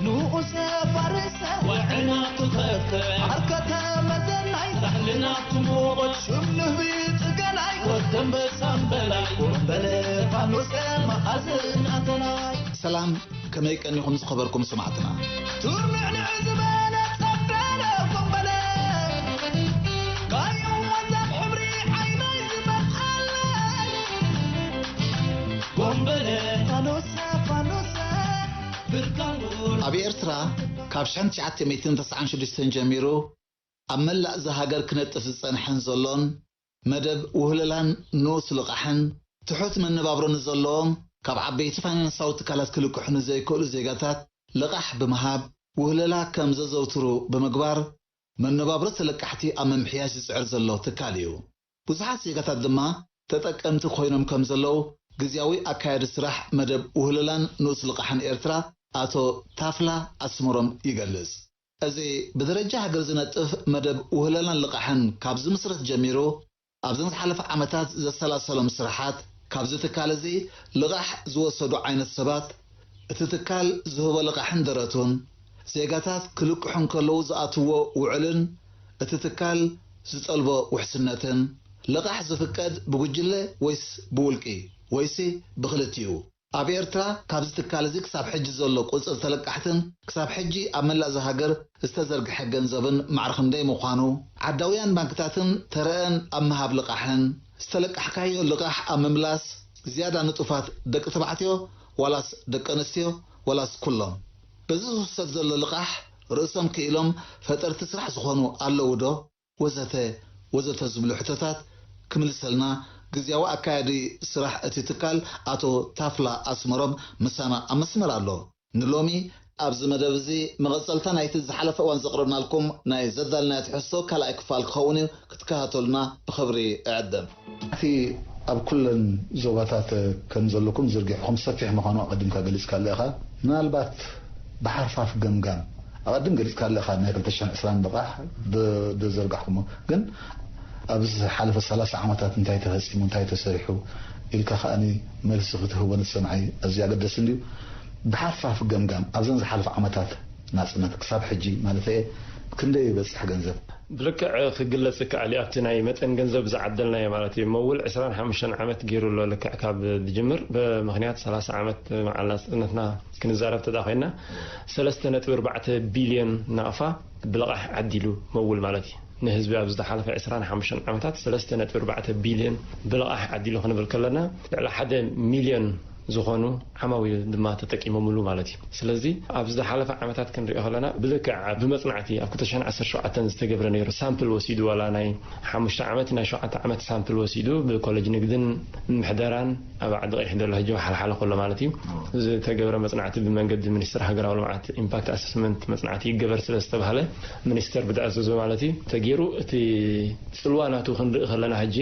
ንኡሰ ፋርሰ ወዕናቱ ከፍተ ዓርከተ መዘናይ ላዕልና ትሞት ሽም ንህቢ ጽገናይ ወደንበሳም በላይ ወንበለ ፋኖሰ መኣዝናተናይ። ሰላም፣ ከመይ ቀኒኹም ዝኸበርኩም ሰማዕትና? ቱርንዕንዕ ዝበለ ጸብዳለ ኮምበለ ካዩ ወዛብ ሕብሪ ዓይነይ ዝበርዓለይ ኮምበለ ፋኖሰ ፋኖሰ ብርካኑ። ኣብ ኤርትራ ካብ ሽሕን ትሽዓተ ሚእትን ተስዓን ሽዱሽተን ጀሚሩ ኣብ መላእ እዛ ሃገር ክነጥፍ ዝጸንሐን ዘሎን መደብ ውህለላን ንኡስ ልቓሕን ትሑት መነባብሮ ንዘለዎም ካብ ዓበይቲ ፋይናንሳዊ ትካላት ክልቅሑ ንዘይክእሉ ዜጋታት ልቓሕ ብምሃብ ውህለላ ከም ዘዘውትሩ ብምግባር መነባብሮ ተለቃሕቲ ኣብ ምምሕያሽ ዝጽዕር ዘሎ ትካል እዩ። ብዙሓት ዜጋታት ድማ ተጠቀምቲ ኮይኖም ከም ዘለዉ ግዝያዊ ኣካያዲ ስራሕ መደብ ውህለላን ንኡስ ልቓሕን ኤርትራ ኣቶ ታፍላ ኣስመሮም ይገልጽ። እዚ ብደረጃ ሃገር ዝነጥፍ መደብ ውህለላን ልቓሕን ካብ ዝምስረት ጀሚሩ ኣብዘን ዝሓለፈ ዓመታት ዘሰላሰሎም ስራሓት ካብዚ ትካል እዚ ልቓሕ ዝወሰዱ ዓይነት ሰባት፣ እቲ ትካል ዝህቦ ልቓሕን ደረቱን፣ ዜጋታት ክልቅሑ እንከለዉ ዝኣትዎ ውዕልን እቲ ትካል ዝጠልቦ ውሕስነትን፣ ልቓሕ ዝፍቀድ ብጉጅለ ወይስ ብውልቂ ወይሲ ብኽልቲኡ? ኣብ ኤርትራ ካብዚ ትካል እዚ ክሳብ ሕጂ ዘሎ ቁጽሪ ተለቃሕትን ክሳብ ሕጂ ኣብ መላእ እዛ ሃገር ዝተዘርግሐ ገንዘብን ማዕረ ክንደይ ምዃኑ፣ ዓዳውያን ባንክታትን ተረአን ኣብ ምሃብ ልቓሕን ዝተለቃሕካዮ ልቓሕ ኣብ ምምላስ ዝያዳ ንጡፋት ደቂ ተባዕትዮ ዋላስ ደቂ ኣንስትዮ ዋላስ ኩሎም? በዚ ዝውሰድ ዘሎ ልቓሕ ርእሶም ክኢሎም ፈጠርቲ ስራሕ ዝኾኑ ኣለዉ ዶ? ወዘተ ወዘተ ዝብሉ ሕቶታት ክምልሰልና ግዝያዊ ኣካያዲ ስራሕ እቲ ትካል ኣቶ ታፍላ ኣስመሮም ምሳና ኣብ መስመር ኣሎ። ንሎሚ ኣብዚ መደብ እዚ መቐጸልታ ናይቲ ዝሓለፈ እዋን ዘቕረብናልኩም ናይ ዘዳልናዮ ትሕዝቶ ካልኣይ ክፋል ክኸውን እዩ። ክትከታተሉና ብኽብሪ እዕድም። እቲ ኣብ ኩለን ዞባታት ከም ዘለኩም ዝርጊሕኹም ሰፊሕ ምዃኑ ኣቐዲምካ ገሊጽካሉ ኢኻ። ምናልባት ብሓርፋፍ ገምጋም ኣቐድም ገሊጽካሉ ኢኻ፣ ናይ ክልተ ሽሕን ዕስራን ልቓሕ ብ-፣ ብዘርጋሕኩሞ። ግን ኣብዚ ዝሓለፈ ሰላሳ ዓመታት እንታይ ተፈጺሙ፣ እንታይ ተሰሪሑ ኢልካ ከኣኒ መልሲ ክትህቦ ንሰምዓይ ኣዝዩ ኣገዳሲ እንድዩ። ብሓርፋፍ ገምጋም ኣብዘን ዝሓለፈ ዓመታት ናጽነት ክሳብ ሕጂ ማለት እየ፣ ክንደይ ይበጽሕ ገንዘብ? ብልክዕ ክግለጽ ይከኣል እዩ። ኣብቲ ናይ መጠን ገንዘብ ዝዓደልናዮ ማለት እዩ። መውል ዕስራን ሓሙሽተን ዓመት ገይሩ ኣሎ፣ ልክዕ ካብ ዝጅምር። ብምኽንያት ሰላሳ ዓመት መዓል ናጽነትና ክንዛረብ ተዳ ኮይና፣ ሰለስተ ነጥቢ ኣርባዕተ ቢልዮን ናቕፋ ብልቓሕ ዓዲሉ መውል ማለት እዩ። ንህዝቢ ኣብ ዝሓለፈ ዕስራን ሓሙሽተን ዓመታት ሰለስተ ነጥቢ ኣርባዕተ ቢልዮን ብልቓሕ ዓዲሉ ክንብል ከለና፣ ልዕሊ ሓደ ሚልዮን ዝኾኑ ዓማዊል ድማ ተጠቂሞምሉ ማለት እዩ። ስለዚ ኣብ ዝሓለፈ ዓመታት ክንሪኦ ከለና፣ ብልክዕ ብመጽናዕቲ ኣብ ክልተ ሽሕን ዓሰርተ ሸውዓተን ዝተገብረ ነይሩ፣ ሳምፕል ወሲዱ፣ ዋላ ናይ ሓሙሽተ ዓመት ናይ ሸውዓተ ዓመት ሳምፕል ወሲዱ፣ ብኮሌጅ ንግድን ምሕደራን ኣብ ዓዲ ቀይሕ ዘሎ ሕጂ ሓልሓለ ከሎ ማለት እዩ፣ ዝተገብረ መጽናዕቲ ብመንገዲ ሚኒስትር ሃገራዊ ልምዓት ኢምፓክት ኣሰስመንት መጽናዕቲ ይገበር ስለ ዝተባህለ፣ ሚኒስተር ብዝኣዘዞ ማለት እዩ ተገይሩ። እቲ ጽልዋ ናቱ ክንርኢ ከለና፣ ሕጂ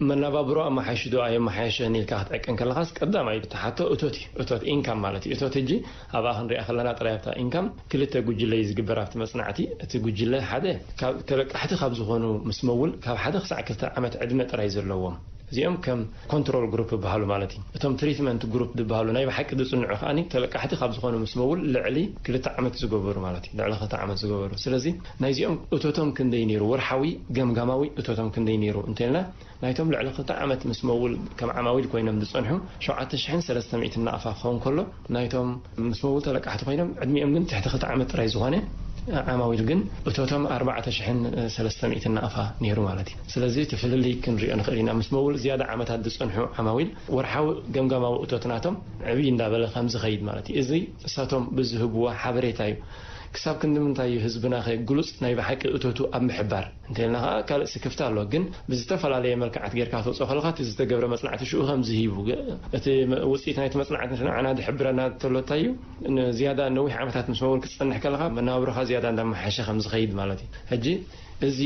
መነባብሮ ኣመሓይሹ ዶ ኣየመሓየሸን ኢልካ ክትዕቅን ከለኻስ፣ ቀዳማይ እቲ ሓቶ እቶት እዩ። እቶት፣ ኢንካም ማለት እዩ። እቶት ሕጂ ኣብኣ ክንሪኣ ከለና ጥራይ ኣብታ ኢንካም ክልተ ጉጅለ እዩ ዝግበር ኣብቲ መጽናዕቲ። እቲ ጉጅለ ሓደ ካብ ተለቃሕቲ ካብ ዝኾኑ ምስ መውል ካብ ሓደ ክሳዕ ክልተ ዓመት ዕድመ ጥራይ ዘለዎም፣ እዚኦም ከም ኮንትሮል ግሩፕ ይበሃሉ ማለት እዩ። እቶም ትሪትመንት ግሩፕ ዝበሃሉ ናይ ብሓቂ ዝጽንዑ ከኣኒ ተለቃሕቲ ካብ ዝኾኑ ምስ መውል ልዕሊ ክልተ ዓመት ዝገበሩ ማለት እዩ። ልዕሊ ክልተ ዓመት ዝገበሩ። ስለዚ ናይዚኦም እቶቶም ክንደይ ነይሩ፣ ወርሓዊ ገምጋማዊ እቶቶም ክንደይ ነይሩ እንተልና፣ ናይቶም ልዕሊ ክልተ ዓመት ምስ መውል ከም ዓማዊል ኮይኖም ዝጸንሑ ሸውዓተ ሽሕን ሰለስተ ሚእትን ናቕፋ ክኸውን ከሎ፣ ናይቶም ምስ መውል ተለቃሕቲ ኮይኖም ዕድሚኦም ግን ትሕቲ ክልተ ዓመት ጥራይ ዝኾነ ዓማዊል ግን እቶቶም ኣርባዕተ ሽሕን ሰለስተ ሚእትን ናቕፋ ነይሩ ማለት እዩ። ስለዚ እቲ ፍልልይ ክንሪኦ ንኽእል ኢና። ምስ መውል ዝያዳ ዓመታት ዝጸንሑ ዓማዊል ወርሓዊ ገምጋማዊ እቶት ናቶም ዕብይ እንዳበለ ከም ዝኸይድ ማለት እዩ። እዚ እሳቶም ብዝህብዎ ሓበሬታ እዩ። ክሳብ ክንዲ ምንታይ እዩ ህዝብናኸ ግሉጽ ናይ ብሓቂ እቶቱ ኣብ ምሕባር? እንተኢልና ኸዓ ካልእ ስክፍታ ኣሎ። ግን ብዝተፈላለየ መልክዓት ጌርካ ክትወጽኦ ከለኻ እቲ ዝተገብረ መጽናዕቲ ሽኡ ከም ዝህቡ፣ ግ-፣ እቲ መ-፣ ውጽኢት ናይቲ መጽናዕቲ ንዓና ዝሕብረና ተሎ እንታይ እዩ? ንዝያዳ ነዊሕ ዓመታት ምስ መውል ክትጸንሕ ከለኻ መነባብሮኻ ዝያዳ እንዳመሓሸ ከም ዝኸይድ ማለት እዩ። ሕጂ እዚ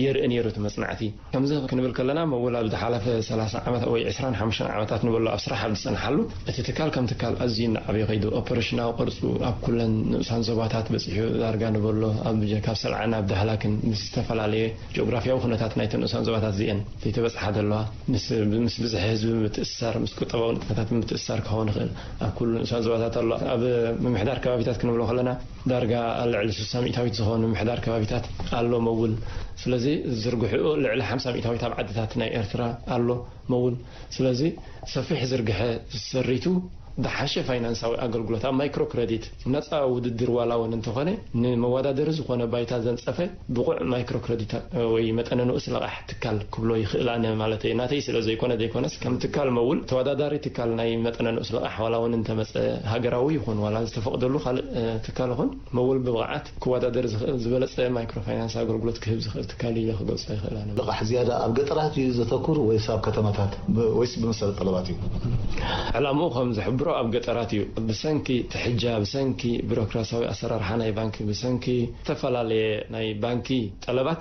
የርኢ ነይሩ እቲ መጽናዕቲ። ከምዚ ክንብል ከለና፣ መውል ኣብ ዝሓለፈ ሰላሳ ዓመት ወይ ዕስራን ሓሙሽተን ዓመታት ንበሎ ኣብ ስራሕ ኣብ ዝጸንሓሉ፣ እቲ ትካል ከም ትካል ኣዝዩ እናዓበየ ከይዱ፣ ኦፐሬሽናዊ ቅርጹ ኣብ ኩለን ንኡሳን ዞባታት በጺሑ፣ ዳርጋ ንበሎ ኣብ ጀ-፣ ካብ ሰልዓ ናብ ዳህላክን ምስ ዝተፈላለየ ጂኦግራፊያዊ ኩነታት ናይተን ንኡሳን ዞባታት እዚአን ዘይተበጽሓ ዘለዋ፣ ምስ፣ ምስ ብዝሒ ህዝቢ ምትእስሳር፣ ምስ ቁጠባዊ ንጥፈታት ምትእስሳር ክኸውን ይኽእል። ኣብ ኩሉ ንኡሳን ዞባታት ኣሎ። ኣብ ምምሕዳር ከባቢታት ክንብሎ ከለና፣ ዳርጋ ኣብ ልዕሊ ስሳ ሚእታዊት ዝኾኑ ምምሕዳር ከባቢታት ኣሎ መውል። ስለዚ ዝርግሕኡ ልዕሊ ሓምሳ ሚእታዊት ኣብ ዓድታት ናይ ኤርትራ ኣሎ መውል። ስለዚ ሰፊሕ ዝርግሐ ሰሪቱ ዝሓሸ ፋይናንሳዊ ኣገልግሎት ኣብ ማይክሮ ክረዲት ነፃ ውድድር ዋላ እውን እንተኾነ፣ ንመወዳደሪ ዝኾነ ባይታ ዘንፀፈ ብቑዕ ማይክሮ ክረዲት ወይ መጠነ ንኡስ ለቓሕ ትካል ክብሎ ይኽእል። ኣነ ማለት ናተይ ስለ ዘይኮነ ዘይኮነስ፣ ከም ትካል መውል ተወዳዳሪ ትካል ናይ መጠነ ንኡስ ለቓሕ ዋላ እውን እንተመፀ፣ ሃገራዊ ይኹን ዋላ ዝተፈቕደሉ ካልእ፣ እ፣ ትካል ይኹን፣ መውል ብብቕዓት ክወዳደር ዝኽእል ዝበለፀ ማይክሮ ፋይናንስ ኣገልግሎት ክህብ ዝኽእል ትካል ኢለ ክገልጾ ይኽእል ኣነ። ልቓሕ ዝያዳ ኣብ ገጠራት እዩ ዘተኩር ወይስ ኣብ ከተማታት? ብ-፣ ወይስ ብመሰረት ጠለባት እዩ? ዕላምኡ ከም ዝሕብሮ ኣብ ገጠራት እዩ። ብሰንኪ ትሕጃ፣ ብሰንኪ ቢሮክራሲያዊ ኣሰራርሓ ናይ ባንክ፣ ብሰንኪ ዝተፈላለየ ናይ ባንኪ ጠለባት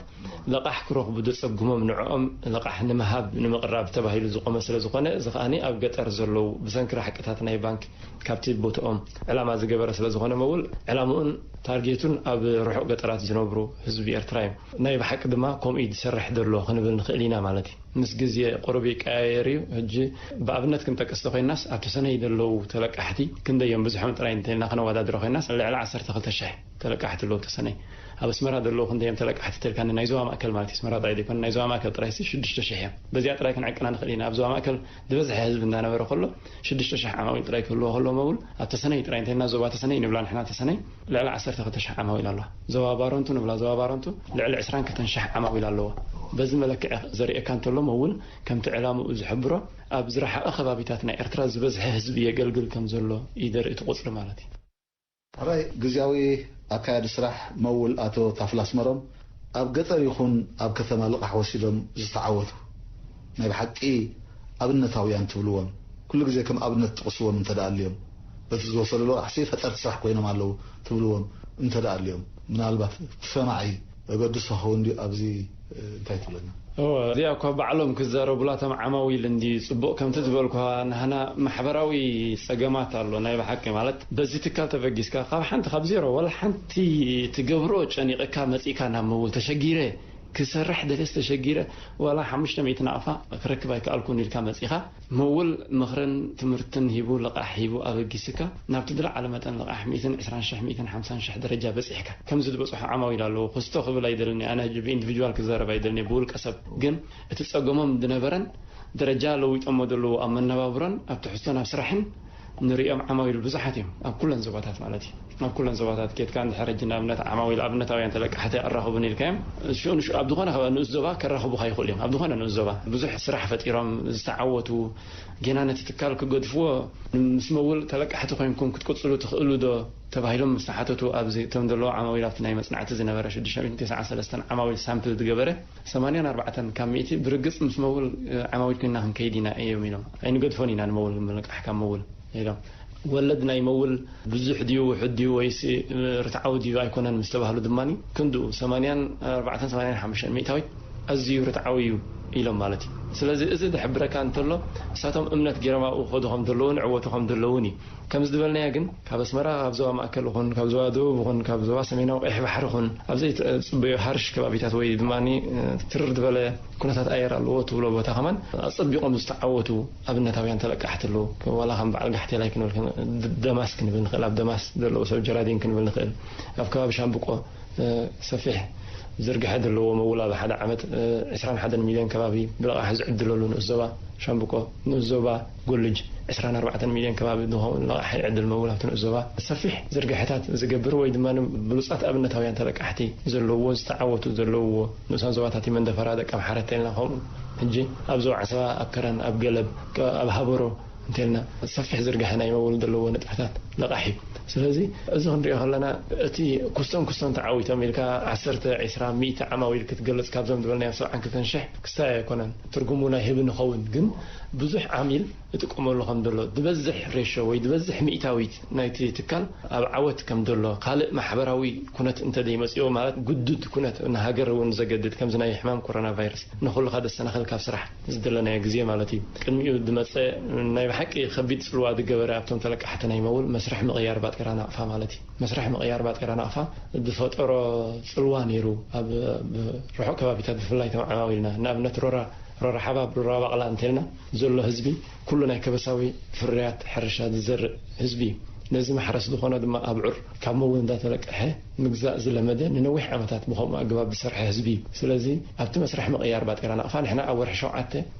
ልቓሕ ክረኽቡ ዘጸግሞም፣ ንዕኦም ልቓሕ ንምሃብ ንምቕራብ ተባሂሉ ዝቖመ ስለ ዝኾነ፣ እዚ ከኣኒ ኣብ ገጠር ዘለዉ ብሰንኪ ራሕቅታት ናይ ባንክ ካብቲ ቦትኦም ዕላማ ዝገበረ ስለ ዝኾነ፣ መውል ዕላምኡን ታርጌቱን ኣብ ርሑቕ ገጠራት ዝነብሩ ህዝቢ ኤርትራ እዮም። ናይ ብሓቂ ድማ ከምኡ እዩ ዝሰርሕ ዘሎ ክንብል ንኽእል ኢና ማለት እዩ። ምስ ግዜ ቁሩብ ይቀያየር እዩ። ሕጂ ብኣብነት ክንጠቅስ ተኾይናስ፣ ኣብ ተሰነይ ዘለዉ ተለቃሕቲ ክንደይ እዮም፣ ብዝሖም ጥራይ እንተኢልና ከነወዳድሮ ኮይናስ፣ ልዕሊ ዓሰርተ ክልተ ሽሕ ተለቃሕቲ ኣለዉ ተሰነይ። ኣብ ኣስመራ ዘለዉ ክንደይ እዮም ተለቃሕቲ ተልካኒ፣ ናይ ዞባ ማእከል ማለት እዩ፣ ኣስመራ ጥራይ ዘይኮነ፣ ናይ ዞባ ማእከል ጥራይሲ ሽዱሽተ ሽሕ እዮም። በዚኣ ጥራይ ክንዕቅና ንኽእል ኢና። ኣብ ዞባ ማእከል ዝበዝሐ ህዝቢ እናነበረ ከሎ፣ ሽዱሽተ ሽሕ ዓማዊል ጥራይ ክህልዎ ከሎ፣ መውል ኣብ ተሰነይ ጥራይ እንተኢልና፣ ዞባ ተሰነይ ንብላ ንሕና፣ ተሰነይ ልዕሊ ዓሰርተ ክልተ ሽሕ ዓማዊል ኣለዋ። ዞባ ባረንቱ ንብላ፣ ዞባ ባረንቱ ልዕሊ ዕስራን ክልተን ሽሕ ዓማዊል ኣለዋ። በዚ መለክዒ ዘርእየካ እንተሎ፣ መውል ከምቲ ዕላምኡ ዝሕብሮ፣ ኣብ ዝረሓቐ ከባቢታት ናይ ኤርትራ ዝበዝሐ ህዝቢ የገልግል ከም ዘሎ እዩ ዘርኢ እቲ ቁጽሪ ማለት እዩ። ሕራይ ግዝያዊ ኣካያዲ ስራሕ መውል ኣቶ ታፍላ ኣስመሮም፣ ኣብ ገጠር ይኹን ኣብ ከተማ ልቓሕ ወሲዶም ዝተዓወቱ ናይ ብሓቂ ኣብነታውያን ትብልዎም፣ ኩሉ ግዜ ከም ኣብነት ትጥቕስዎም እንተ ደኣ ኣልዮም፣ በቲ ዝወሰዱ ልቓሕሲ ፈጠርቲ ስራሕ ኮይኖም ኣለዉ ትብልዎም እንተ ደኣ ኣልዮም፣ ምናልባት እቲ ሰማዒ ዘገድሶ ክኸውን ድዩ? ኣብዚ እንታይ ትብለና? እወ፣ እዚኣ እኳ ባዕሎም ክዛረቡላ እቶም ዓማዊል እንዲ ጽቡቕ። ከምቲ ዝበልኩኻ፣ ናህና ማሕበራዊ ጸገማት ኣሎ ናይ ብሓቂ። ማለት፣ በዚ ትካል ተበጊስካ፣ ካብ ሓንቲ፣ ካብ ዜሮ፣ ዋላ ሓንቲ ትገብሮ ጨኒቕካ መጺእካ ናብ መውል ተሸጊረ፣ ክሰርሕ ደልየስ ተሸጊረ፣ ዋላ ሓሙሽተ ሚእቲ ናቕፋ ክረክብ ኣይከኣልኩን ኢልካ መጺኻ፣ መውል ምኽርን ትምህርትን ሂቡ፣ ልቓሕ ሂቡ ኣበጊስካ፣ ናብቲ ዝለዓለ መጠን ልቓሕ ሚእትን ዕስራን ሽሕ፣ ሚእትን ሓምሳን ሽሕ ደረጃ በጺሕካ። ከምዚ ዝበጽሑ ዓማዊል ኣለዉ። ክስቶ ክብል ኣይደልን እየ። ኣነ ሕጂ ብኢንዲቪጁዋል ክዛረብ ኣይደልን እየ፣ ብውልቀ ሰብ። ግን እቲ ጸገሞም ዝነበረን ደረጃ ለዊጦሞ ዘለዉ ኣብ መነባብሮን ኣብ ትሕዝቶን ኣብ ስራሕን ንሪኦም ዓማዊል ብዙሓት እዮም፣ ኣብ ኩለን ዞባታት ማለት እዩ። ኣብ ኩለን ዞባታት ኬድካ እንድሕር ሕጂ ንኣብነት ዓማዊል ኣብነታውያን ተለቃሕቲ ኣራኽቡን ኢልካዮም፣ ሽኡ ንሽኡ ኣብ ዝኾነ ከባቢ ንኡስ ዞባ ከራኽቡኻ ይኽእሉ እዮም። ኣብ ዝኾነ ንኡስ ዞባ ብዙሕ ስራሕ ፈጢሮም ዝተዓወቱ፣ ጌና ነቲ ትካል ክገድፍዎ፣ ምስ መውል ተለቃሕቲ ኮይንኩም ክትቅጽሉ ትኽእሉ ዶ ተባሂሎም ምስ ተሓተቱ፣ ኣብዚ እቶም ዘለዉ ዓማዊል ኣብቲ ናይ መጽናዕቲ ዝነበረ ሽዱሽተ ሚእትን ተስዓን ሰለስተን ዓማዊል ሳምፕል ዝገበረ፣ ሰማንያን ኣርባዕተን ካብ ሚእቲ ብርግጽ ምስ መውል፣ እ፣ ዓማዊል ኮይንና ክንከይድ ኢና እዮም ኢሎም። ኣይንገድፎን ኢና ንመውል፣ ምልቃሕ ካብ መውል ኢሎም። ወለድ ናይ መውል ብዙሕ ድዩ ውሑድ ድዩ ወይስ፣ እ፣ ርትዓዊ ድዩ ኣይኮነን ምስ ተባህሉ ድማ፣ ክንድኡ ሰማንያን ኣርባዕተን ሰማንያን ሓሙሽተን ሚእታዊት ኣዝዩ ርትዓዊ እዩ ኢሎም ማለት እዩ። ስለዚ እዚ ዝሕብረካ እንተሎ፣ እሳቶም እምነት ገይሮም ኣብኡ ክኸዱ ከም ዘለዉን ዕወቱ ከም ዘለዉን እዩ። ከምዚ ዝበልናዮ ግን፣ ካብ ኣስመራ፣ ካብ ዞባ ማእከል ይኹን፣ ካብ ዞባ ደቡብ ይኹን፣ ካብ ዞባ ሰሜናዊ ቀይሕ ባሕሪ ይኹን፣ ኣብ ዘይትጽበዮ ሃርሽ ከባቢታት ወይ ድማ፣ እ፣ ትርር ዝበለ ኩነታት ኣየር ኣለዎ ትብሎ ቦታ ከማን ኣጸቢቖም ዝተዓወቱ ኣብነታውያን ተለቃሕቲ ኣለዉ። ዋላ ከም በዓል ጋሕቴላይ ክንብል፣ ከም ድ-፣ ደማስ ክንብል ንኽእል፣ ኣብ ደማስ ዘለዉ ሰብ ጀራዲን ክንብል ንኽእል፣ ኣብ ከባቢ ሻምብቆ፣ እ፣ ሰፊሕ ዝርግሐ ዘለዎ መውል ኣብ ሓደ ዓመት፣ እ፣ ዕስራን ሓደን ሚልዮን ከባቢ ብልቓሕ ዝዕድለሉ ንኡስ ዞባ ሻምብቆ፣ ንኡስ ዞባ ጎልጅ ዕስራን ኣርባዕተን ሚልዮን ከባቢ ዝኸውን ልቓሕ ይዕድል መውል ኣብቲ ንኡስ ዞባ ሰፊሕ ዝርግሐታት ዝገብር ወይ ድማ ብሉጻት ኣብነታውያን ተለቃሕቲ ዘለዎ፣ ዝተዓወቱ ዘለውዎ ንኡሳን ዞባታት እዩ። መንደፈራ፣ ደቀምሓረ እንተልና ከምኡ። ሕጂ ኣብ ዞባ ዓሰባ፣ ኣብ ከረን፣ ኣብ ገለብ፣ ኣብ ሃበሮ እንተልና ሰፊሕ ዝርግሐ ናይ መውል ዘለዎ ንጥፈታት ልቓሕ እዩ። ስለዚ እዚ ክንሪኦ ከለና እቲ ኩስቶም ኩስቶም ተዓዊቶም ኢልካ ዓሰርተ፣ ዒስራ፣ ሚእቲ ዓማዊል ክትገልጽ ካብዞም ዝበልናዮም ሰብዓን ክልተን ሽሕ ክሳይ ኣይኮነን። ትርጉሙ ናይ ህቢ ንኸውን ግን ብዙሕ ዓሚል እጥቀመሉ ከም ዘሎ ዝበዝሕ ሬሾ ወይ ዝበዝሕ ሚእታዊት ናይቲ ትካል ኣብ ዓወት ከም ዘሎ ካልእ ማሕበራዊ ኩነት እንተ ዘይመጽኦ ማለት ግዱድ ኩነት ንሃገር እውን ዘገድድ ከምዚ ናይ ሕማም ኮሮና ቫይረስ ንኹልኻ ደሰናኸል ካብ ስራሕ ዝደለናዮ ግዜ ማለት እዩ። ቅድሚኡ ዝመጸ ናይ ብሓቂ ከቢድ ጽልዋ ዝገበረ ኣብቶም ተለቃሕቲ ናይ መውል መስርሕ ምቕያር ባጤራ ናቕፋ ማለት እዩ። መስርሕ ምቕያር ባጤራ ናቕፋ ዝፈጠሮ ጽልዋ ነይሩ ኣብ ርሑቕ ከባቢታት ብፍላይ ተማዕማዊልና ንኣብነት ሮራ ሮራ ሓባብ ሮራ ባቕላ እንተልና ዘሎ ህዝቢ ኩሉ ናይ ከበሳዊ ፍርያት ሕርሻ ዝዘርእ ህዝቢ እዩ። ነዚ ማሕረስ ዝኾነ ድማ ኣብዑር ካብ መውል እንዳተለቀሐ ምግዛእ ዝለመደ ንነዊሕ ዓመታት ብኸምኡ ኣገባብ ዝሰርሐ ህዝቢ እዩ። ስለዚ ኣብቲ መስርሕ ምቕያር ባጤራ ናቕፋ ንሕና ኣብ ወርሒ ሸውዓተ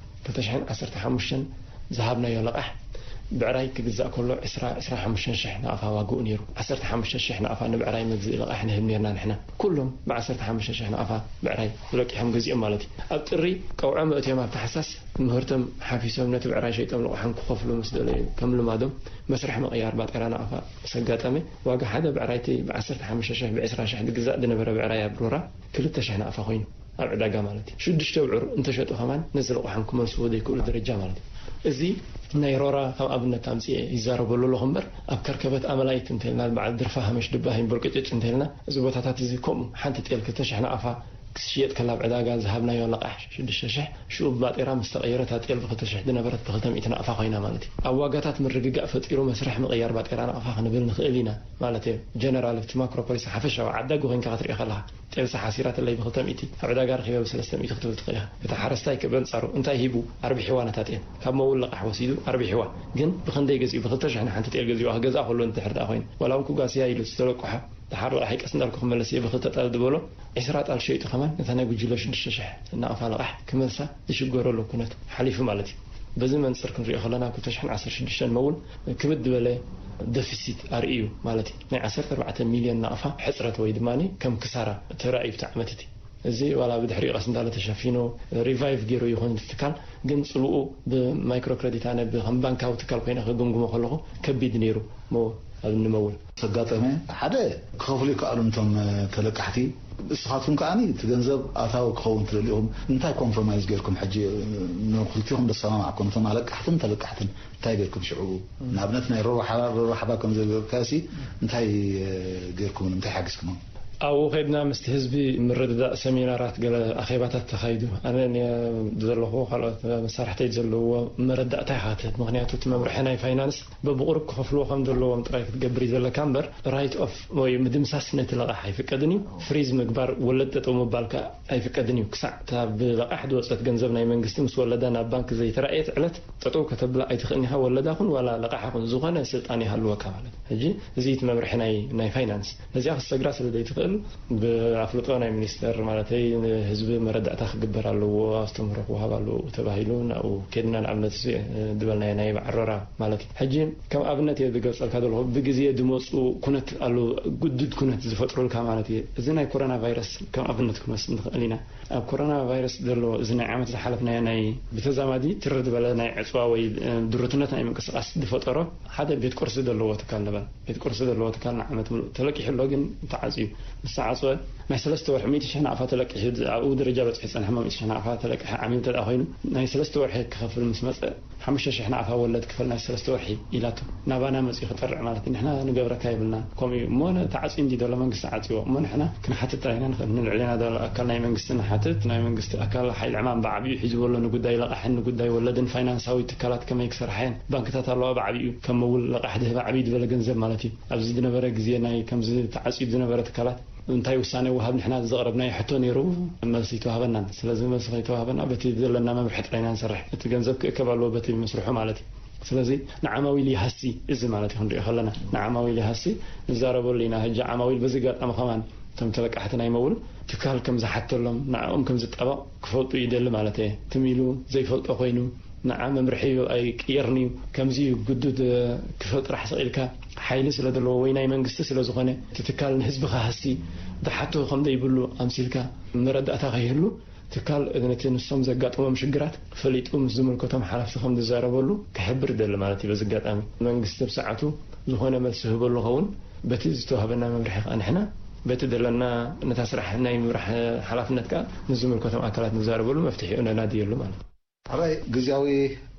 ክልተ ሽሕን ዓሰርተ ሓሙሽተን ዝሃብናዮ ለቓሕ ብዕራይ ክግዛእ ከሎ ዕስራ ዕስራ ሓሙሽተ ሽሕ ናቕፋ ዋግኡ ነይሩ። ዓሰርተ ሓሙሽተ ሽሕ ናቕፋ ንብዕራይ መግዝኢ ለቓሕ ንህብ ነርና ንሕና። ኩሎም ብ ዓሰርተ ሓሙሽተ ሽሕ ናቕፋ ብዕራይ ተለቂሖም ገዚኦም ማለት እዩ። ኣብ ጥሪ ቀውዖ መእትዮም ኣብ ታሕሳስ ምህርቶም ሓፊሶም ነቲ ብዕራይ ሸይጦም ልቕሖም ክኸፍሉ ምስ ደለዩ ከም ልማዶም መስርሕ ምቕያር ባጤራ ናቕፋ ምስ ኣጋጠመ ዋጋ ሓደ ብዕራይቲ ብ ዓሰርተ ሓሙሽተ ሽሕ ብ ዕስራ ሽሕ ዝግዛእ ዝነበረ ብዕራይ ኣብ ሮራ ክልተ ሽሕ ናቕፋ ኮይኑ ኣብ ዕዳጋ ማለት እዩ። ሽዱሽተ ብዑር እንተሸጡ ከማን ነዚ ልቑሖም ክመልስዎ ዘይክእሉ ደረጃ ማለት እዩ። እዚ ናይ ሮራ ከም ኣብነት ኣምፅኤ ይዛረበሉ ኣለኹ እምበር ኣብ ከርከበት ኣመላይት እንተልና በዓል ድርፋ ሃመሽ ድባሂን ብርቅጭጭ እንተልና እዚ ቦታታት እዚ ከምኡ ሓንቲ ጤል ክልተ ሽሕ ናቕፋ ክሽየጥ ከላ ኣብ ዕዳጋ ዝሃብናዮ ለቓሕ ሽዱሽተ ሽሕ ሽኡ ብባጤራ ምስ ተቐየረ እታ ጤል ብክልተ ሽሕ ዝነበረት ብክልተ ሚእቲ ናቕፋ ኮይና ማለት እዩ። ኣብ ዋጋታት ምርግጋእ ፈጢሩ መስርሕ ምቕያር ባጤራ ናቕፋ ክንብል ንኽእል ኢና ማለት እዩ። ጀነራል ኣብቲ ማክሮፖሊስ ሓፈሻዊ ዓዳጊ ኮይንካ ክትሪኦ ከለኻ ጤልሳ ሓሲራትለይ ብክልተ ሚእቲ ኣብ ዕዳጋ ረኺበ ብሰለስተ ሚእቲ ክትብል ትኽእል ኢኻ። እቲ ሓረስታይ ከ በንጻሩ እንታይ ሂቡ ኣርቢሕዋ ነታ ጤል? ካብ መውል ለቓሕ ወሲዱ ኣርቢሕዋ። ግን ብኽንደይ ገዚኡ? ብክልተ ሽሕ ንሓንቲ ጤል ገዚኡ ክገዝኣ ከሎ እንድሕር ደኣ ኮይኑ ዋላ እውን ክጓስያ ኢሉ ዝተለቅሖ ደሓር ለቓሒ ቀስ እንዳልኩ ክመለስ እየ ብክልተ ጣል ዝበሎ ዕስራ ጣል ሸይጡ ከማን ነታ ናይ ጉጅለ ሽዱሽተ ሽሕ ናቕፋ ለቓሕ ክመልሳ ዝሽገረሉ ኩነት ሓሊፉ ማለት እዩ። በዚ መንፅር ክንሪኦ ከለና ክልተ ሽሕን ዓሰርተ ሽዱሽተን መውል ክብድ ዝበለ ደፊሲት ኣርእዩ ማለት እዩ። ናይ ዓሰርተ ኣርባዕተ ሚልዮን ናቕፋ ሕፅረት ወይ ድማ ከም ክሳራ ተራእዩ እቲ ዓመት እቲ። እዚ ዋላ ብድሕሪኡ ቀስ እንዳለ ተሸፊኑ ሪቫይቭ ገይሩ ይኹን እቲ ትካል ግን ፅልኡ ብማይክሮ ክረዲት ኣነ ብከም ባንካዊ ትካል ኮይነ ክግምግሞ ከለኹ ከቢድ ነይሩ። ሞ ኣብ እንመውል ተጋጠመ ሓደ ክኸፍሉ ይከኣሉ እንቶም ተለቃሕቲ። እስኻትኩም ከኣ እቲ ገንዘብ ኣታዊ ክኸውን ትደልኹም እንታይ ኮምፕሮማይዝ ገይርኩም ሕጂ ንክልቲኹም ደሰማማዕኩም እቶም ኣለቃሕትን ተለቃሕትን እንታይ ገይርኩም ሽዑ ንኣብነት ናይ ሮሮ ሓባር ሮሮ ሓባር ከም ዘገርካሲ እንታይ ገይርኩም እንታይ ሓግዝኩም ኣብኡ ከድና ምስቲ ህዝቢ ምርድዳእ ሰሚናራት ገለ ኣኼባታት ተኻይዱ ኣነ ዘለኹ ካልኦት መሳርሕተይ ዘለዎ መረዳእታ ይሓትት ምክንያቱ እቲ መምርሒ ናይ ፋይናንስ በብቑሩብ ክኸፍልዎ ከም ዘለዎም ጥራይ ክትገብር እዩ ዘለካ እምበር right off ወይ ምድምሳስ ነቲ ለቓሕ ኣይፍቀድን እዩ። ፍሪዝ ምግባር ወለድ ጠጠው ምባል ከኣ ኣይፍቀድን እዩ። ክሳዕ እታ ብለቓሕ ዝወፀት ገንዘብ ናይ መንግስቲ ምስ ወለዳ ናብ ባንክ ዘይተራእየት ዕለት ጠጠው ከተብላ ኣይትኽእልን ኢኻ። ወለዳ ኹን ዋላ ለቓሕ ኹን ዝኾነ ስልጣን ይሃልወካ ማለት እዩ። ሕጂ እዚ እቲ መምርሒ ናይ ናይ ፋይናንስ ነዚኣ ክትሰግራ ስለ ዘይትኽእል ብኣፍልጦ ናይ ሚኒስተር ማለተይ ንህዝቢ መረዳእታ ክግበር ኣለዎ ኣስተምህሮ ክወሃብ ኣለዎ ተባሂሉ ናብኡ ከድና ንኣብነት ዝበልናዮ ናይ በዓል ሮራ ማለት እዩ። ሕጂ ከም ኣብነት እየ ዝገልፀልካ ዘለኹ ብግዜ ዝመፁ ኩነት ኣሎ ግዱድ ኩነት ዝፈጥሩልካ ማለት እዩ። እዚ ናይ ኮሮና ቫይረስ ከም ኣብነት ክንወስድ ንኽእል ኢና። ኣብ ኮሮና ቫይረስ ዘሎ እዚ ናይ ዓመት ዝሓለፍናዮ ናይ ብተዛማዲ ትርር ዝበለ ናይ ዕፅዋ ወይ ድሩትነት ናይ ምንቅስቃስ ዝፈጠሮ ሓደ ቤት ቁርሲ ዘለዎ ትካል ንበል ቤት ቁርሲ ዘለዎ ትካል ንዓመት ምሉእ ተለቂሑ ኣሎ ግን ተዓፅዩ ምስ ተዓፅወ ናይ ሰለስተ ወርሒ ሚእቲ ሽሕ ናቕፋ ተለቂሑ ኣብኡ ደረጃ በፂሑ ዝፀንሐ ሚእቲ ሽሕ ናቕፋ ተለቂሑ ዓሚል እንተ ኮይኑ ናይ ሰለስተ ወርሒ ክኸፍል ምስ መፀ ሓሙሽተ ሽሕ ናቕፋ ወለድ ክፈል ናይ ሰለስተ ወርሒ ኢላቶ ናባና መፂኡ ክጠርዕ ማለት ንሕና ንገብረካ የብልና ከምኡ እዩ እሞ ተዓፅዩ እንዲ ዘሎ መንግስቲ ዓፅዎ እሞ ንሕና ክንሓትት ጥራይና ንኽእል ንልዕሌና ዘሎ ኣካል ናይ መንግስቲ ንሓትት ናይ መንግስቲ ኣካል ሓይሊ ዕማም ብዓብዩ ሒዝዎ ኣሎ ንጉዳይ ለቓሕን ንጉዳይ ወለድን ፋይናንሳዊ ትካላት ከመይ ክሰርሓየን ባንክታት ኣለዋ ብዓብዩ ከም መውል ለቓሕ ድህብ ዓብዩ ዝበለ ገንዘብ ማለት እዩ ኣብዚ ዝነበረ ግዜ ናይ ከምዚ ተዓፅዩ ዝነበረ ትካላት እንታይ ውሳነ ወሃብ ንሕና ዘቕረብናዮ ሕቶ ነይሩ መልሲ ኣይተዋህበናን። ስለዚ መልሲ ከይተዋህበና በቲ ዘለና መምርሒ ጥራይ ኢና ንሰርሕ። እቲ ገንዘብ ክእከብ ኣለዎ በቲ መስርሑ ማለት እዩ። ስለዚ ንዓማዊል ይሃሲ እዚ ማለት እዩ ክንሪኦ ከለና ንዓማዊል ይሃሲ ንዛረበሉ ኢና። ሕጂ ዓማዊል በዚ ኣጋጣሚ ከማን እቶም ተለቃሕቲ ናይ መውል ትካል ከም ዝሓተሎም ንዕኦም ከም ዝጣበቕ ክፈልጡ ይደሊ ማለት እየ። ትም ኢሉ ዘይፈልጦ ኮይኑ ንዓ መምርሒ ኣይቅየርን እዩ ከምዚ እዩ ግዱድ ክፍል ጥራሕ ስቕ ኢልካ ሓይሊ ስለ ዘለዎ ወይ ናይ መንግስቲ ስለ ዝኾነ እቲ ትካል ንህዝቢ ክሃሲ ዝሓቶ ከም ዘይብሉ ኣምሲልካ መረዳእታ ከይህሉ ትካል ነቲ ንሶም ዘጋጠሞም ሽግራት ፈሊጡ ምስ ዝምልከቶም ሓላፍቲ ከም ዝዛረበሉ ክሕብር ደሊ ማለት እዩ። በዚ ኣጋጣሚ መንግስቲ ብሰዓቱ ዝኾነ መልሲ ህበሉ ኸውን። በቲ ዝተዋህበና መምርሒ ከዓ ንሕና በቲ ደለና ነታ ስራሕ ናይ ምምራሕ ሓላፍነት ከዓ ምስ ዝምልከቶም ኣካላት ንዛረበሉ መፍትሒኡ ነናድየሉ ማለት እዩ። ሕራይ ግዜያዊ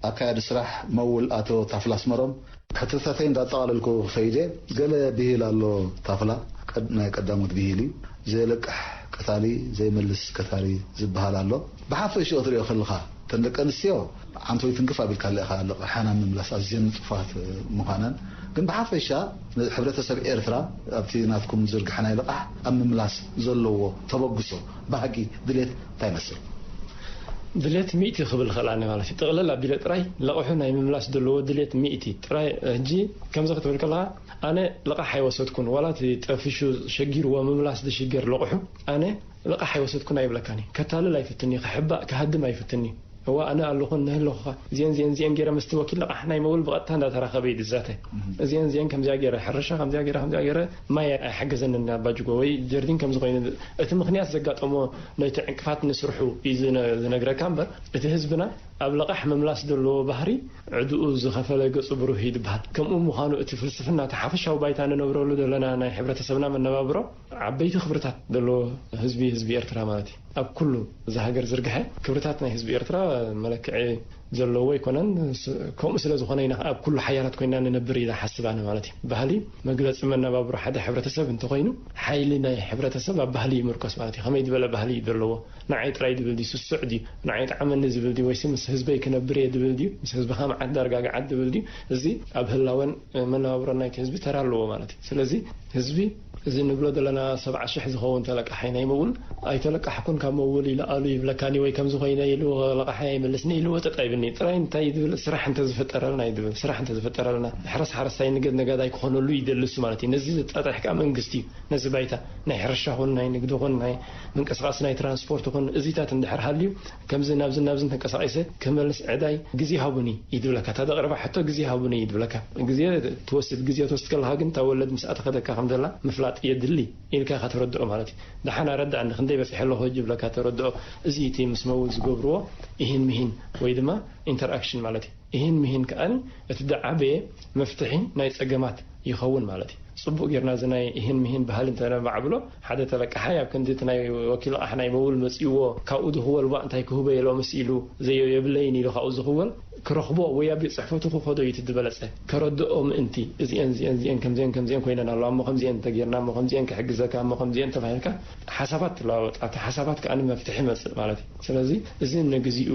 ኣካያዲ ስራሕ መውል ኣቶ ታፍላ ኣስመሮም፣ ሕቶታተይ እንዳጠቓለልኩ ክኸይድ እየ። ገለ ብሂል ኣሎ ታፍላ፣ ቀድ-፣ ናይ ቀዳሞት ብሂል እዩ። "ዘይለቅሕ ቀታሊ፣ ዘይመልስ ከታሪ" ዝበሃል ኣሎ። ብሓፈሽኡ ክትሪኦ ከለኻ፣ እተን ደቂ ኣንስትዮ ዓንተወይ ትንክፍ ኣቢልካለ ኢኻ፣ ልቓሐን ኣብ ምምላስ ኣዝየን ንጡፋት ምዃነን። ግን ብሓፈሻ ሕብረተሰብ ኤርትራ ኣብቲ ናትኩም ዝርግሐ ናይ ልቓሕ ኣብ ምምላስ ዘለዎ ተበግሶ፣ ባህጊ፣ ድሌት እንታይ ይመስል? ድሌት ሚእቲ ክብል ክእል ኣነ ማለት እዩ። ጥቕልል ኣቢለ ጥራይ ለቕሑ ናይ ምምላስ ዘለዎ ድሌት ሚእቲ ጥራይ። ሕጂ ከምዚ ክትብል ከለኻ፣ ኣነ ልቓሕ ኣይወሰድኩን፣ ዋላ እቲ ጠፊሹ ሸጊርዎ ምምላስ ዝሽገር ለቕሑ ኣነ ልቓሕ ኣይወሰድኩን ኣይብለካን እዩ። ከታልል ኣይፍትን እዩ፣ ክሕባእ ክሃድም ኣይፍትን እዩ። እዋ ኣነ ኣለኹን ንህለኹኻ፣ እዚአን እዚአን እዚአን ገይረ ምስቲ ወኪል ልቓሕ ናይ መውል ብቐጥታ እንዳተራኸበ እዩ ዝዛተ። እዚአን እዚአን ከምዚኣ ገይረ ሕርሻ፣ ከምዚኣ ገይረ ከምዚኣ ገይረ ማይ ኣይሓገዘንን ኣባጅጎ ወይ ጀርዲን ከምዚ ኮይኑ፣ እቲ ምኽንያት ዘጋጠሞ ነቲ ዕንቅፋት ንስርሑ እዩ ዝነ-፣ ዝነግረካ እምበር፣ እቲ ህዝብና ኣብ ልቓሕ ምምላስ ዘለዎ ባህሪ ዕድኡ ዝኸፈለ ገጹ ብሩህ እዩ ዝበሃል። ከምኡ ምዃኑ እቲ ፍልስፍና፣ እቲ ሓፈሻዊ ባይታ ንነብረሉ ዘለና ናይ ሕብረተሰብና መነባብሮ ዓበይቲ ክብርታት ዘለዎ ህዝቢ፣ ህዝቢ ኤርትራ ማለት እዩ። ኣብ ኩሉ እዛ ሃገር ዝርግሐ ክብርታት ናይ ህዝቢ ኤርትራ መለክዒ ዘለዎ ኣይኮነን። ስ-፣ ከምኡ ስለ ዝኾነ ኢና ኣብ ኩሉ ሓያላት ኮይና ንነብር ኢለ ሓስብ ኣነ ማለት እዩ። ባህሊ መግለጺ መነባብሮ ሓደ ሕብረተሰብ እንተኾይኑ፣ ሓይሊ ናይ ሕብረተሰብ ኣብ ባህሊ ይምርኮስ ማለት እዩ። ከመይ ዝበለ ባህሊ እዩ ዘለዎ? ንዓይ ጥራይ ድብል ድዩ? ስሱዕ ድዩ? ንዓይ ጥዓመኒ ዝብል ድዩ? ወይስ ምስ ህዝበይ ክነብር እየ ድብል ድዩ? ምስ ህዝብኻ መዓት ዳርጋ ገዓት ድብል ድዩ? እዚ ኣብ ህላወን መነባብሮን ናይቲ ህዝቢ ተራ ኣለዎ ማለት እዩ። ስለዚ ህዝቢ እዚ ንብሎ ዘለና ሰብዓ ሽሕ ዝኸውን ተለቃሓይ ናይ መውል፣ "ኣይተለቃሕኩን ካብ መውል ይለኣሉ ይብለካኒ ወይ ከምዚ ኮይነ ኢሉ ለቃሓይ ኣይመልስኒ" ኢሉ ወጠጥ ኣይብልኒ። ጥራይ እንታይ እዩ ዝብል? ስራሕ እንተዝፍጠረልና እዩ ዝብል። ስራሕ እንተዝፍጠረልና፣ ሕረስ ሓረስታይ፣ ንገድ ነጋዳይ ክኾነሉ ይደሊ እሱ ማለት እዩ። ነዚ ዝጣጣሕ ከዓ መንግስቲ እዩ። ነዚ ባይታ ናይ ሕርሻ ኹን፣ ናይ ንግዲ ኹን፣ ናይ ምንቅስቃስ ናይ ትራንስፖርት ኹን፣ እዚታት እንድሕር ሃልዩ፣ ከምዚ ናብዚ ናብዚ ተንቀሳቒሰ ክመልስ ዕዳይ ግዜ ሃቡኒ እዩ ዝብለካ። እታ ዘቕርባ ሕቶ ግዜ ሃቡኒ እዩ ዝብለካ። ግዜ ትወስድ፣ ግዜ ትወስድ ከለኻ ግን እታ ወለድ ምስኣ ትኸደካ ከም ዘላ ምፍላጥ የድሊ ኢልካ ኢኻ ተረድኦ ማለት እዩ። ደሓን ኣረድኣኒ፣ ክንደይ በጺሐ ኣለኹ ሕጂ ይብለካ ተረድኦ። እዚ እቲ ምስ መውል ዝገብርዎ ኢሂን ምሂን ወይ ድማ ኢንተርኣክሽን ማለት እዩ። ኢሂን ምሂን ከኣ እቲ ዝዓበየ መፍትሒ ናይ ጸገማት ይኸውን ማለት እዩ። ጽቡቕ ጌርና እዚ ናይ ኢሂን ምሂን ባህሊ እንተነባዕብሎ፣ ሓደ ተለቃሓይ ኣብ ክንዲ እቲ ናይ ወኪል ልቓሕ ናይ መውል መጺእዎ፣ ካብኡ ዝኽወል ባ እንታይ ክህቦ እየ ሎምስ ኢሉ ዘየ-፣ የብለይን ኢሉ ካብኡ ዝኽወል ክረኽቦ ወይ ኣብ ቤት ጽሕፈቱ ክኸዶ እዩ እቲ ዝበለጸ። ከረድኦ ምእንቲ፣ እዚአን፣ እዚአን፣ እዚአን ከምዚአን፣ ከምዚአን ኮይነን ኣለዋ፣ እሞ ከምዚአን እንተጌርና፣ እሞ ከምዚአን ክሕግዘካ፣ እሞ ከምዚአን ተባሂልካ ሓሳባት ትለዋወጥ። ኣብቲ ሓሳባት ከኣ መፍትሒ ይመጽእ ማለት እዩ። ስለዚ እዚ ንግዚኡ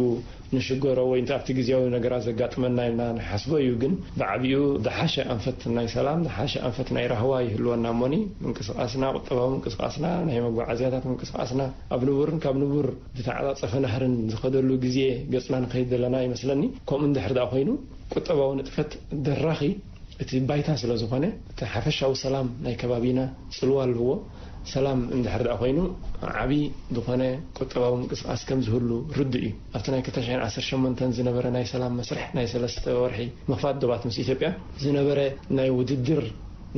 ንሽገሮ ወይ እንተ ኣብቲ ግዜያዊ ነገራት ዘጋጥመና ኢልና ንሓስቦ እዩ። ግን ብዓቢኡ ዝሓሸ ኣንፈት ናይ ሰላም፣ ዝሓሸ ኣንፈት ናይ ራህዋ ይህልወና እሞኒ፣ ምንቅስቓስና፣ ቁጠባዊ ምንቅስቓስና፣ ናይ መጓዓዝያታት ምንቅስቓስና ኣብ ንቡርን ካብ ንቡር ዝተዓጻጸፈ ናህርን ዝኸደሉ ግዜ ገጽና ንኸይድ ዘለና ይመስለኒ። ከምኡ እንድሕር ደኣ ኮይኑ፣ ቁጠባዊ ንጥፈት ደራኺ እቲ ባይታ ስለ ዝኾነ፣ እቲ ሓፈሻዊ ሰላም ናይ ከባቢና ጽልዋ ኣለዎ። ሰላም እንድሕር ደኣ ኮይኑ፣ ዓቢ ዝኾነ ቁጠባዊ ምንቅስቓስ ከም ዝህሉ ርዱእ እዩ። ኣብቲ ናይ ክልተ ሽሕን ዓሰርተ ሸሞንተን ዝነበረ ናይ ሰላም መስርሕ፣ ናይ ሰለስተ ወርሒ ምኽፋት ዶባት ምስ ኢትዮጵያ ዝነበረ ናይ ውድድር፣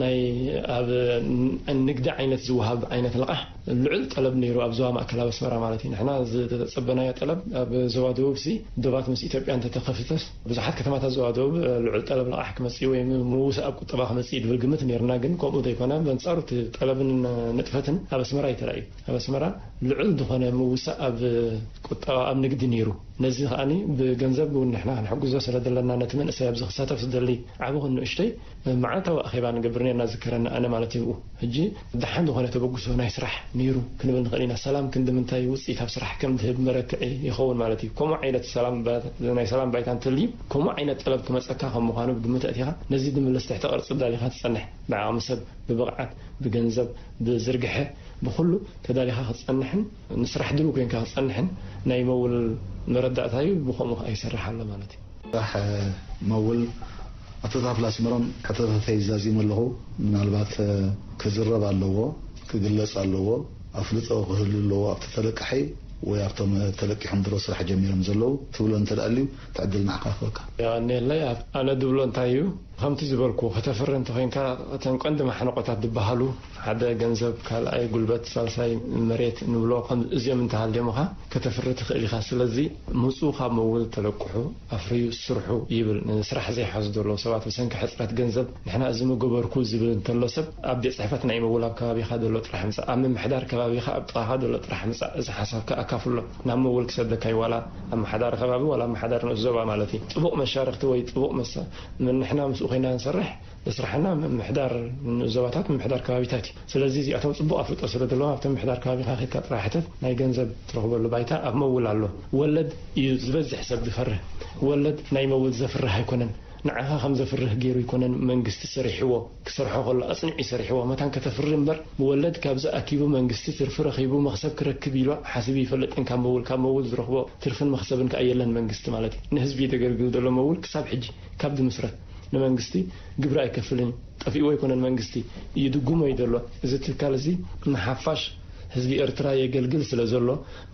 ናይ ኣብ ን-፣ ንግዲ ዓይነት ዝወሃብ ዓይነት ልቓሕ ልዑል ጠለብ ነይሩ፣ ኣብ ዞባ ማእከላዊ ኣስመራ ማለት እዩ። ንሕና ዝተጸበናዮ ጠለብ ኣብ ዞባ ደቡብ ሲ ዶባት ምስ ኢትዮጵያ እንተተኸፍተስ፣ ብዙሓት ከተማታት ዞባ ደቡብ፣ እ፣ ልዑል ጠለብ ልቓሕ ክመጽእ ወይ ምውሳእ ኣብ ቁጠባ ክመጽእ እዩ ዝብል ግምት ነይርና፣ ግን ከምኡ ዘይኮነ፣ በንጻሩ እቲ ጠለብን ንጥፈትን ኣብ ኣስመራ እዩ ተራእዩ። ኣብ ኣስመራ ልዑል ዝኾነ ምውሳእ ኣብ ቁጠባ፣ ኣብ ንግዲ ነይሩ። ነዚ ከኣኒ ብገንዘብ እውን ንሕና ክንሕግዞ ስለ ዘለና፣ ነቲ መንእሰይ ኣብዚ ክሳተፍ ዝደሊ ዓቢ ኹን ንእሽተይ፣ መዓልታዊ ኣኼባ ንገብር ነርና፣ ዝከረኒ ኣነ ማለት እዩ። ሕጂ ደሓን ዝኾነ ተበግሶ ናይ ስራሕ ነይሩ ክንብል ንኽእል ኢና። ሰላም ክንዲ ምንታይ ውጽኢት ኣብ ስራሕ ከም ዝህብ መለክዒ ይኸውን ማለት እዩ። ከምኡ ዓይነት ሰላም ባ-፣ ናይ ሰላም ባይታ እንተልዩ፣ ከምኡ ዓይነት ጠለብ ክመጸካ ከም ምዃኑ ብግምት ኣእቲኻ፣ ነዚ ዝምልስ ትሕተ ቅርጺ ዳሊኻ ትጸንሕ። ብዓቕሚ ሰብ፣ ብብቕዓት፣ ብገንዘብ፣ ብዝርግሐ፣ ብኹሉ ተዳሊኻ ክትጸንሕን ንስራሕ ድሉው ኮይንካ ክትጸንሕን ናይ መውል መረዳእታ እዩ። ብኸምኡ ከኣ ይሰርሕ ኣሎ ማለት እዩ። ስራሕ መውል ኣቶ ታፍላ ኣስመሮም፣ ሕቶታተይ ዛዚመ ኣለኹ። ምናልባት ክዝረብ ኣለዎ፣ ክግለጽ ኣለዎ፣ ኣፍልጦ ክህሉ ኣለዎ ኣብቲ ተለቃሒ ወይ ኣብቶም ተለቂሖም ድሮ ስራሕ ጀሚሮም ዘለዉ ትብሎ እንተ ደኣ ኣልዩ፣ እቲ ዕድል ንዓኻ ክህበካ። የቐንየለይ። ኣብ-፣ ኣነ ድብሎ እንታይ እዩ፣ ከምቲ ዝበልኩ፣ ከተፍሪ እንተኾይንካ፣ እተን ቀንዲ ማሕነቆታት ዝበሃሉ፣ ሓደ ገንዘብ፣ ካልኣይ ጉልበት፣ ሳልሳይ መሬት ንብሎ፣ ከም እዚኦም እንተሃልዮምኻ፣ ከተፍሪ ትኽእል ኢኻ። ስለዚ፣ ምጹ ካብ መውል ተለቅሑ፣ ኣፍርዩ ስርሑ ይብል። ንስራሕ ዘይሓዙ ዘለዉ ሰባት፣ ብሰንኪ ሕጽረት ገንዘብ፣ ንሕና እዚ ምገበርኩ ዝብል እንተሎ ሰብ፣ ኣብ ቤት ጽሕፈት ናይ መውል ኣብ ከባቢኻ ዘሎ ጥራሕ ምጻእ፣ ኣብ ምምሕዳር ከባቢኻ፣ ኣብ ጥቓኻ ዘሎ ጥራሕ ምጻእ፣ እዚ ሓሳብካ ኣካፍሎ። ናብ መውል ክሰደካ እዩ፣ ዋላ ኣመሓዳሪ ከባቢ፣ ዋላ ኣመሓዳሪ ንኡስ ዞባ ማለት እዩ። ጽቡቕ መሻርኽቲ ወይ ጽቡቕ መሳ-፣ ንሕና ምስኡ ኮይና ንሰርሕ፣ ዘስርሓና ምምሕዳር ዞባታት፣ ምምሕዳር ከባቢታት እዩ። ስለዚ እዚኣቶም ጽቡቕ ኣፍልጦ ስለ ዘለዎም፣ ኣብቲ ምምሕዳር ከባቢኻ ኬድካ ጥራሕ ሕተት፣ ናይ ገንዘብ ትረኽበሉ ባይታ ኣብ መውል ኣሎ። ወለድ እዩ ዝበዝሕ ሰብ ዝፈርህ። ወለድ ናይ መውል ዘፍርህ ኣይኮነን። ንዓኻ ከም ዘፍርህ ገይሩ ኣይኮነን መንግስቲ ሰሪሕዎ። ክሰርሖ ከሎ ኣጽኒዑ እዩ ሰሪሕዎ። መታን ከተፍሪ እምበር፣ ወለድ ካብዚ ኣኪቡ መንግስቲ ትርፊ ረኺቡ መኽሰብ ክረክብ ኢሉ ሓሲቡ ይፈልጥን ካብ መውል፣ ካብ መውል ዝረኽቦ ትርፍን መኽሰብን ከኣ የለን መንግስቲ ማለት እዩ። ንህዝቢ እዩ ዘገልግል ዘሎ መውል ክሳብ ሕጂ፣ ካብ ዝምስረት። ንመንግስቲ ግብሪ ኣይከፍልን እዩ። ጠፊእዎ ኣይኮነን መንግስቲ፣ ይድጉሞ እዩ ዘሎ። እዚ ትካል እዚ ንሓፋሽ ህዝቢ ኤርትራ የገልግል ስለ ዘሎ፣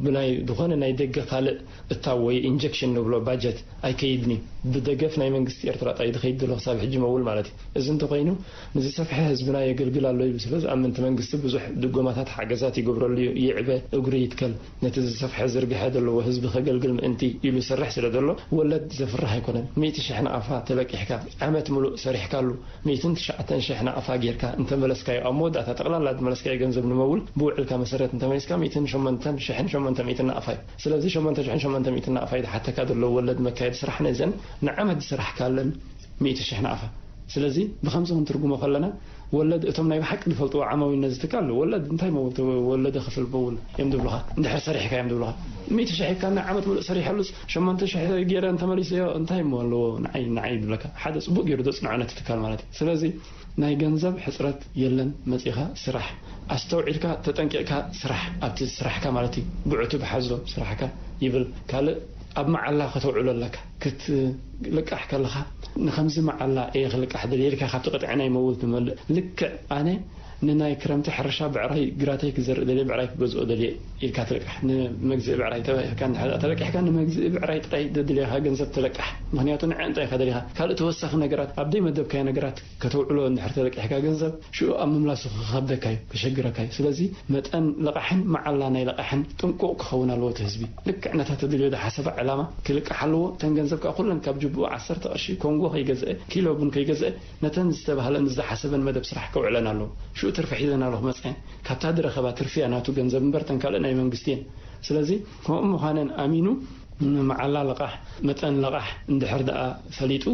ብናይ ዝኾነ ናይ ደገ ካልእ እታው ወይ ኢንጀክሽን ንብሎ ባጀት ኣይከይድን እዩ። ብደገፍ ናይ መንግስቲ ኤርትራ ጥራይ ዝኸይድ ዘሎ ክሳብ ሕጂ መውል ማለት እዩ። እዚ እንተኾይኑ፣ ንዝሰፍሐ ህዝብና የገልግል ኣሎ ይብል ስለ ዝኣምን፣ እቲ መንግስቲ ብዙሕ ድጎማታት ሓገዛት ይገብረሉ እዩ። ይዕበ፣ እግሩ ይትከል፣ ነቲ ዝሰፍሐ ዝርግሐ ዘለዎ ህዝቢ ከገልግል ምእንቲ ኢሉ ይሰርሕ ስለ ዘሎ፣ ወለድ ዘፍርህ ኣይኮነን። ሚእቲ ሽሕ ናቕፋ ተለቂሕካ፣ ዓመት ምሉእ ሰሪሕካሉ፣ ሚእትን ትሽዓተን ሽሕ ናቕፋ ጌርካ እንተመለስካዮ፣ ኣብ መወዳእታ ጠቕላላ ዝመለስካዮ ገንዘብ ንመውል ብውዕልካ መሰረት እንተመሊስካ፣ ሚእትን ሸሞንተን ሽሕን ሸሞንተ ሚእትን ናቕፋ እዩ። ስለዚ፣ ሸሞንተ ሽሕን ሸሞንተ ሚእትን ናቕፋ እዩ ዝሓተካ ዘሎ ወለድ መካየዲ ስራሕ። ነዘን ንዓመት ዝሰራሕካለን ሚእቲ ሽሕ ናቕፋ። ስለዚ፣ ብኸምዚ ክንትርጉሞ ከለና፣ ወለድ፣ እቶም ናይ ብሓቂ ዝፈልጥዎ ዓማዊል ነዚ ትካል፣ ወለድ እንታይ መውል፣ ወለደ ክፍል መውል እዮም ዝብሉኻ፣ እንድሕር ሰሪሕካ እዮም ዝብሉኻ። ሚእቲ ሽሕ ሂብካኒ፣ ዓመት ምሉእ ሰሪሐሉስ፣ ሸሞንተ ሽሕ ገይረ እንተመሊሰዮ፣ እንታይ እሞ ኣለዎ? ንዓይ፣ ንዓይ ይብለካ። ሓደ ጽቡቕ ገይሩ ዘጽንዖ ነቲ ትካል ማለት እዩ። ስለዚ፣ ናይ ገንዘብ ሕጽረት የለን። መጺኻ ስራሕ፣ ኣስተውዒልካ ተጠንቂቕካ ስራሕ፣ ኣብቲ ስራሕካ ማለት እዩ። ብዕቱብ ሓዞ ስራሕካ ይብል። ካልእ፣ ኣብ መዓላ ከተውዕሎ ኣለካ። ክትልቃሕ ከለኻ፣ ንኸምዚ መዓላ እየ ክልቃሕ ደልየ ኢልካ ካብቲ ቅጥዒ ናይ መውል ትመልእ። ልክዕ ኣነ ንናይ ክረምቲ ሕርሻ ብዕራይ ግራተይ ክዘርእ ደልየ፣ ብዕራይ ክገዝኦ ደልየ ኢልካ ትልቃሕ። ንመግዝኢ ብዕራይ ተባሂልካ እንድሕር ተለቂሕካ፣ ንመግዝኢ ብዕራይ ጥራይ ዘድልየካ ገንዘብ ትለቃሕ። ምኽንያቱ ንዕኡ እንታይ ኢኻ ደሊኻ? ካልእ ተወሳኺ ነገራት፣ ኣብ ዘይመደብካዮ ነገራት ከተውዕሎ እንድሕር ተለቂሕካ ገንዘብ፣ ሽዑ ኣብ ምምላሱ ክኸብደካ እዩ፣ ከሸግረካ እዩ። ስለዚ መጠን ለቓሕን መዓላ ናይ ለቓሕን ጥንቁቕ ክኸውን ኣለዎ እቲ ህዝቢ። ልክዕ ነታ ተደልዮ ዝሓሰባ ዕላማ ክልቃሕ ኣለዎ። እተን ገንዘብ ከኣ ኩለን ካብ ጅብኡ ዓሰርተ ቅርሺ ኮንጎ ከይገዝአ፣ ኪሎ ቡን ከይገዝአ፣ ነተን ዝተባህለን ዝተሓሰበን መደብ ስራሕ ከውዕለን ኣለዎ። ሽዑ ትርፊ ሒዘናሉ ክመጽኣን፣ ካብታ ዝረኸባ ትርፊ እያ ናቱ ገንዘብ እምበር፣ እተን ካልእ ናይ መንግስቲ እየን። ስለዚ ከምኡ ምዃነን ኣሚኑ፣ ንመዓላ ለቓሕ፣ መጠን ለቓሕ እንድሕር ደኣ ፈሊጡ፣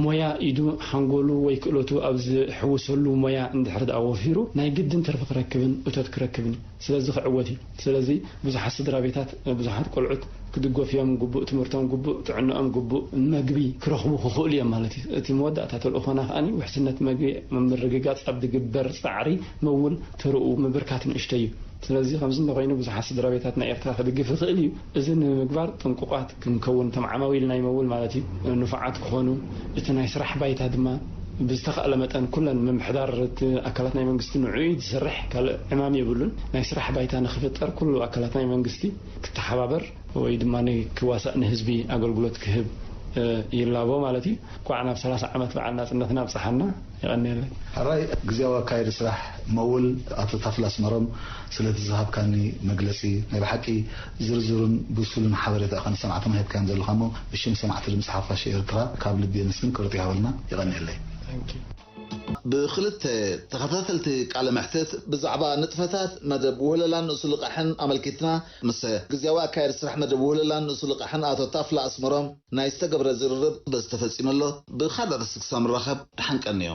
ሞያ ኢዱ፣ ሓንጎሉ ወይ ክእለቱ ኣብ ዝሕውሰሉ ሞያ እንድሕር ደኣ ወፊሩ፣ ናይ ግድን ትርፊ ክረክብን እቶት ክረክብን እዩ። ስለዚ ክዕወት እዩ። ስለዚ ብዙሓት ስድራ ቤታት፣ ብዙሓት ቆልዑት ክድገፉ እዮም፣ ግቡእ ትምህርቶም፣ ግቡእ ጥዕንኦም፣ ግቡእ መግቢ ክረኽቡ ክኽእሉ እዮም ማለት እዩ። እቲ መወዳእታ ተልእኾና ከኣ ውሕስነት መግቢ ምርግጋጽ ኣብ ዝግበር ጻዕሪ መውል ተርኡ ምብርካት ንእሽተይ እዩ። ስለዚ ከምዚ እንተኾይኑ ብዙሓት ስድራ ቤታት ናይ ኤርትራ ክድግፍ ይኽእል እዩ። እዚ ንምግባር ጥንቁቓት ክንከውን፣ እቶም ዓማዊል ናይ መውል ማለት እዩ፣ ንፉዓት ክኾኑ፣ እቲ ናይ ስራሕ ባይታ ድማ ብዝተኻእለ መጠን ኩለን ምምሕዳር እቲ ኣካላት ናይ መንግስቲ ንዕኡ እዩ ዝሰርሕ፣ ካልእ ዕማም የብሉን። ናይ ስራሕ ባይታ ንክፍጠር ኩሉ ኣካላት ናይ መንግስቲ ክተሓባበር ወይ ድማ ክዋሳእ፣ ንህዝቢ ኣገልግሎት ክህብ፣ እ፣ ይላቦ ማለት እዩ። እንኳዕ ናብ ሰላሳ ዓመት በዓል ናጽነትና ኣብጽሓና። የቐንየለይ። ሕራይ ግዜያዊ ኣካየዲ ስራሕ መውል ኣቶ ታፍላ ኣስመሮም፣ ስለቲ ዝሃብካኒ መግለጺ፣ ናይ ብሓቂ ዝርዝሩን ብሱልን ሓበሬታ ኢኻ ንሰማዕትና ሂብካዮም ዘለኻ እሞ፣ ብሽም ሰማዕቲ ድምጺ ሓፋሽ ኤርትራ ካብ ልቢ የመስግን። ክብረት ይሃበልና። የቐንየለይ። ብክልተ ተኸታተልቲ ቃለ መሕትት ብዛዕባ ንጥፈታት መደብ ውህለላን ንእሱ ልቓሕን ኣመልኪትና፣ ምስ ግዜያዊ ኣካየዲ ስራሕ መደብ ውህለላን ንእሱ ልቓሕን ኣቶ ታፍላ ኣስመሮም ናይ ዝተገብረ ዝርርብ በዚ ተፈጺሙ ኣሎ። ብኻልእ ርእሲ ክሳብ ንራኸብ፣ ደሓን ቀንዩ።